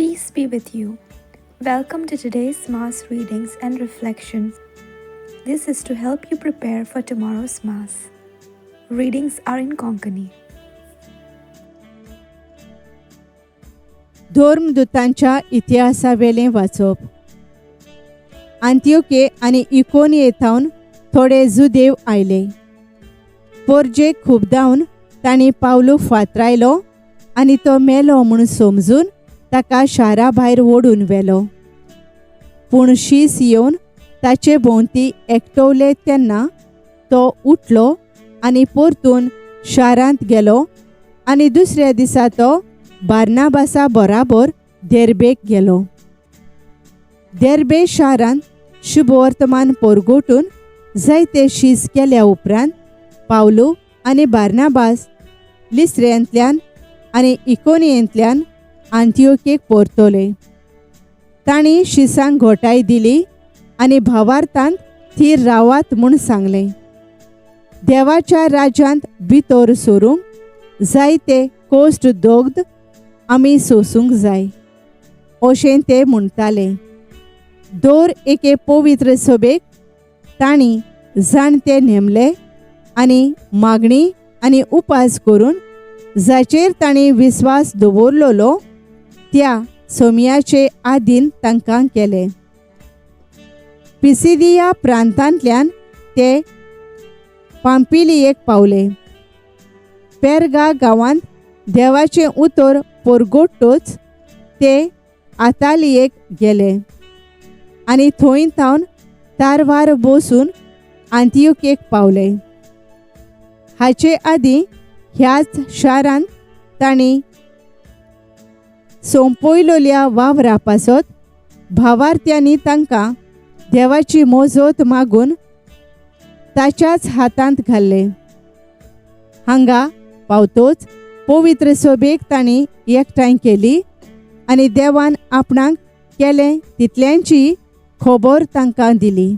Peace be with you. Welcome to today's Mass readings and reflections. This is to help you prepare for tomorrow's Mass. Readings are in Konkani. धर्मदुतांच्या इतिहासावेलें वाचप. आंतियोके आनी इकोनिये थावन थोडे जुदेव आयले. पोरजेक खुबदावन तांणी पावलूक फातरायलो आनी तो मेलो म्हूण समजून ताका शारा भायर ओडून व्हेलो. पूण शीस येवन ताचे भोंवती एकटवले तेन्ना तो उठलो आनी परतून शारांत गेलो आनी दुसऱ्या दिसा तो बार्नाबासा बराबर देर्बेक गेलो. देर्बे शारांत शुभवर्तमान पोरगोटून जायते शीस केल्या उपरांत पावलू आनी बार्नाबास लिस्रेंतल्यान आनी इकोनियेंतल्यान आंतियोकेक परतले. तांणी शिसांक घोटाय दिली आनी भावार्थांत थीर रावात म्हूण सांगलें. देवाच्या राज्यांत भितर सरूंक जायते कोश्ट दोग्ध आमी सोसूंक जाय अशें ते म्हणटाले. दर एके पवित्र सभेक तांणी जाणते नेमले आनी मागणी आनी उपास करून जाचेर तांणी विस्वास दवरलेलो त्या सोमयाचे आदीन तांकां केले. पिसिदिया प्रांतांतल्यान ते पांपिलियेक पावले. पेरगा गांवांत देवाचें उतर पोरगोटच ते आतालियेक गेले आनी थंय थावन तारवार बसून आंतियोकेक पावले. हाचे आदीं ह्याच शारांत तांणी सोंपयलोल्या वावरा पासत भावार्थ्यांनी तांकां देवाची मोजोत मागून ताच्याच हातांत घाल्ले. हांगा पावतोच पवित्र सभेक तांणी एकठांय केली आनी देवान आपणाक केलें तितल्यांची खबर तांकां दिली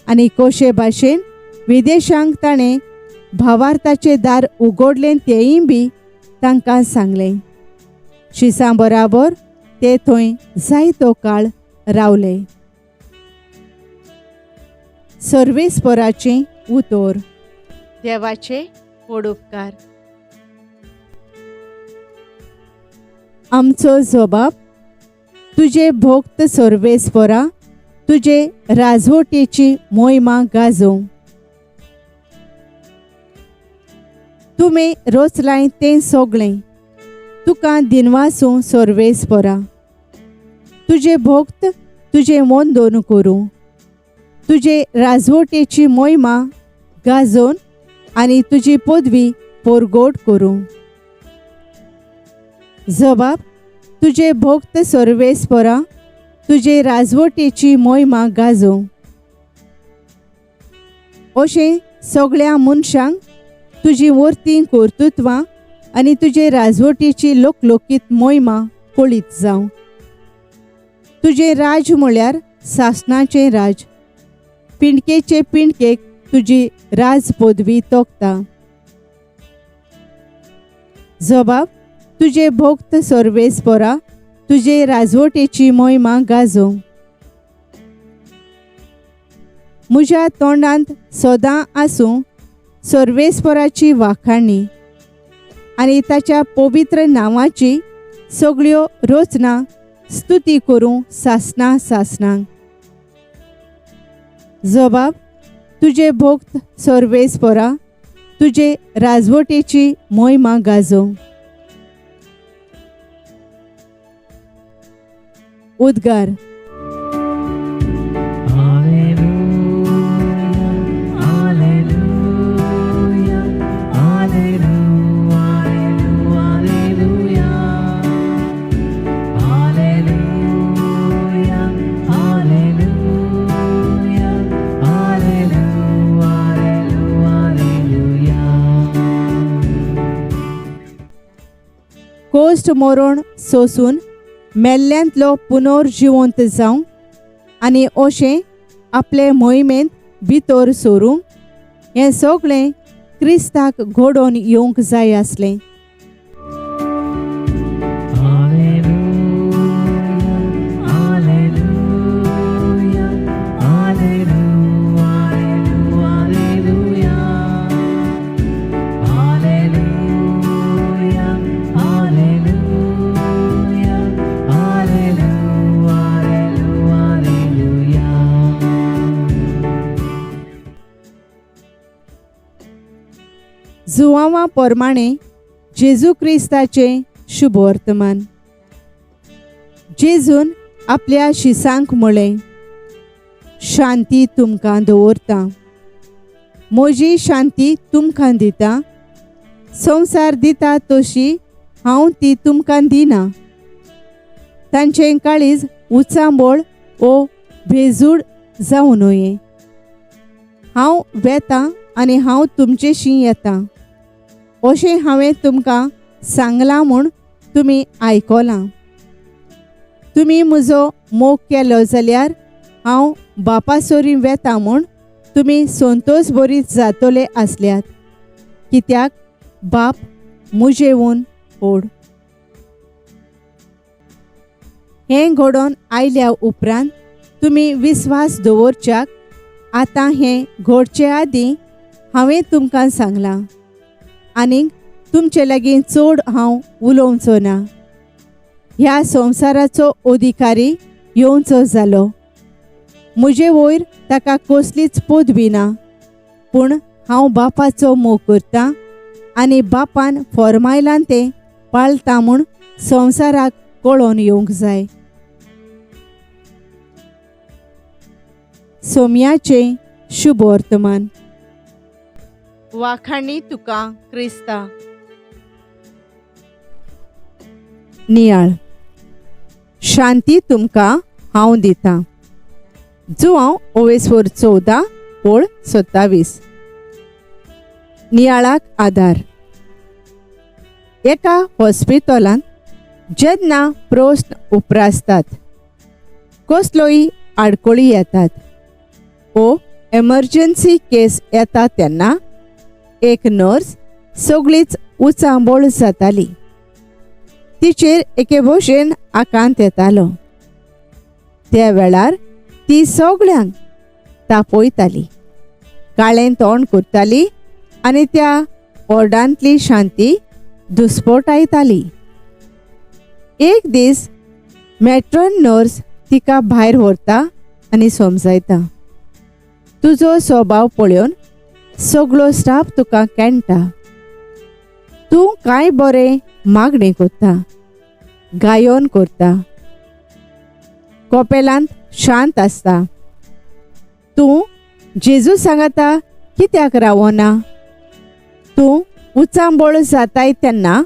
आनी कशे भाशेन विदेशांक ताणें भावार्थाचें दार उगडलें तेंय बी तांकां सांगलें. शिसां बराबर ते थंय जायतो काळ रावले. सर्वेस्पराचें उतर. देवाचे व्हड उपकार. आमचो जबाब तुजे भक्त सर्वेस्परा तुजे राजवटीची मोहिमा गाजोवं. तुमी रचलाय तें सगळें तुका दिनवासूं सर्वेस्परा. तुजे भक्त तुजें वंदन करूं. तुजे राजवटीची मोहिमा गाजोवन आनी तुजी पदवी परगट करूं. जबाब तुजे भक्त सर्वेस्परा तुजे राजवटीची मोहिमा गाजोवं. अशें सगळ्या मनशांक तुजी वर्ती कर्तृत्वां आनी तुजे राजवटीची लोकलोकीत मोहिमा कळीत जावं. तुजें राज म्हळ्यार सासणाचें राज. पिंडकेचे पिंडकेक तुजी राज पदवी तोखता. जबाब तुजे भक्त सर्वेस्परा तुजे राजवटीची मोहिमा गाजोवं. म्हज्या तोंडांत सदां आसूं सर्वेस्पराची वाखाणी आनी ताच्या पवित्र नांवाची सगळ्यो रचना स्तुती करूं सासना सासनांक. जबाब तुजे भक्त सर्वेस्परा तुजे राजवटीची मोहिमा गाजोवं. उद्गार. कोश्ट मरण सोसून मेल्ल्यांतलो पुनर्जिवंत जावं आनी अशें आपले मोहिमेंत भितर सरूंक हें सगळें क्रिस्ताक घडोवन येवंक जाय आसलें. Alleluia, जुवांवा प्रमाणे जेजू क्रिस्ताचें शुभवर्तमान. जेजून आपल्या शिसांक म्हळें, शांती तुमकां दवरता, म्हजी शांती तुमकां दिता, संवसार दिता तशी हांव ती तुमकां दिना. तांचें काळीज उचांबळ ओ भेजूड जावं न्हय. हांव वेतां आनी हांव तुमचेशी येता अशें हांवें तुमकां सांगलां म्हूण तुमी आयकलां. तुमी म्हजो मोग केलो जाल्यार हांव बापासोरी वेता म्हूण तुमी संतोश बरीत जातले आसल्यात, कित्याक बाप म्हजेवून व्हड. हें घडोवन आयल्या उपरांत तुमी विस्वास दवरच्याक आतां हें घडचे आदीं हांवें तुमकां सांगलां. आनीक तुमचे लागीं चड हांव उलोवचो ना. ह्या संवसाराचो अधिकारी येवचो जालो. म्हजे वयर ताका कसलीच पदवी ना, पूण हांव बापाचो मोग करतां आनी बापान फॉर्मायलान तें पाळटा म्हूण संवसाराक कळोवन येवंक जाय. सोम्याचें शुभवर्तमान. वाखाणी तुका क्रिस्ता. नियाळ. शांती तुमकां हांव दितां. जुवांव ओवेसवर 14 ओळ 27. नियाळाक आदार. एका हॉस्पिटलांत जेन्ना प्रस्न उप्रासतात, कसलोय आडखळी येतात ओ एमर्जन्सी केस येता तेन्ना एक नर्स सगळीच उचांबळ जाताली. तिचेर एके भशेन आकांत येतालो. त्या वेळार ती सगळ्यांक तापयताली, काळें तोंड करताली आनी त्या वॉर्डांतली शांती दुस्पोटायताली. एक दीस मॅट्रन नर्स तिका भायर व्हरता आनी समजायता, तुजो स्वभाव पळोवन सगळो स्टाफ तुका केणटा. तूं कांय बरें मागणें करता, गायन करता, कपेलांत शांत आसता. तूं जेजू सांगाता कित्याक रावना? तूं उचांबळ जाताय तेन्ना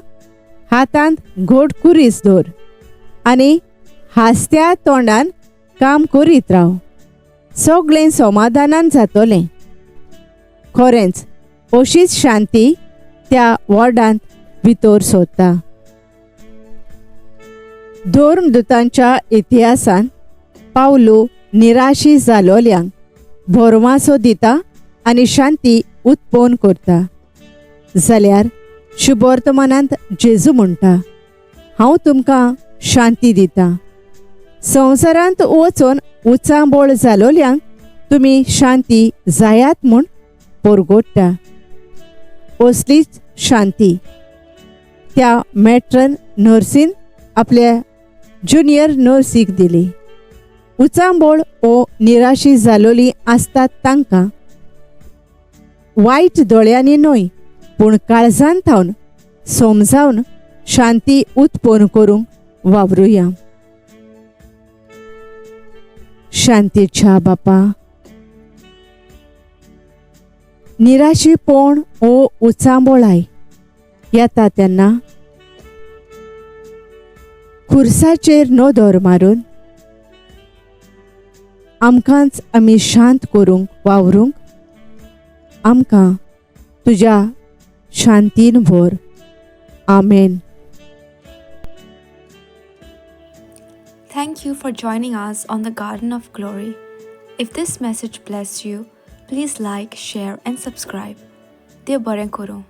हातांत घोट कुरीस धर आनी हांसत्या तोंडान काम करीत राव. सगळें समाधानान जातलें. खरेंच अशीच शांती त्या वॉर्डांत भितर सोदता. धर्मदूतांच्या इतिहासान पावलू निराशी जालोल्यांक भरवासो दिता आनी शांती उत्पन्न करता. जाल्यार शुभवर्तमानांत जेजू म्हणटा, हांव तुमकां शांती दिता. संवसारांत वचून उचांबळ जालोल्यांक तुमी शांती जायात म्हूण परगोडटा. असलीच शांती त्या मॅट्रन नर्सीन आपल्या ज्युनियर नर्सीक दिली. उचांबळ ओ निराशी जालोली आसतात तांकां वायट दोळ्यांनी न्हय, पूण काळजान थावन समजावन शांती उत्पन्न करूंक वावरुया. शांतीच्या बापा, निराशीपण ओ उचांबळाय येता तेन्ना खुर्साचेर नदर मारून आमकांच आमी शांत करूंक वावरूंक आमकां तुज्या शांतीन व्हर. आमेन. Thank you for joining us on the Garden of Glory. If this message blessed you, please like, share, and subscribe. देव बरें करूं.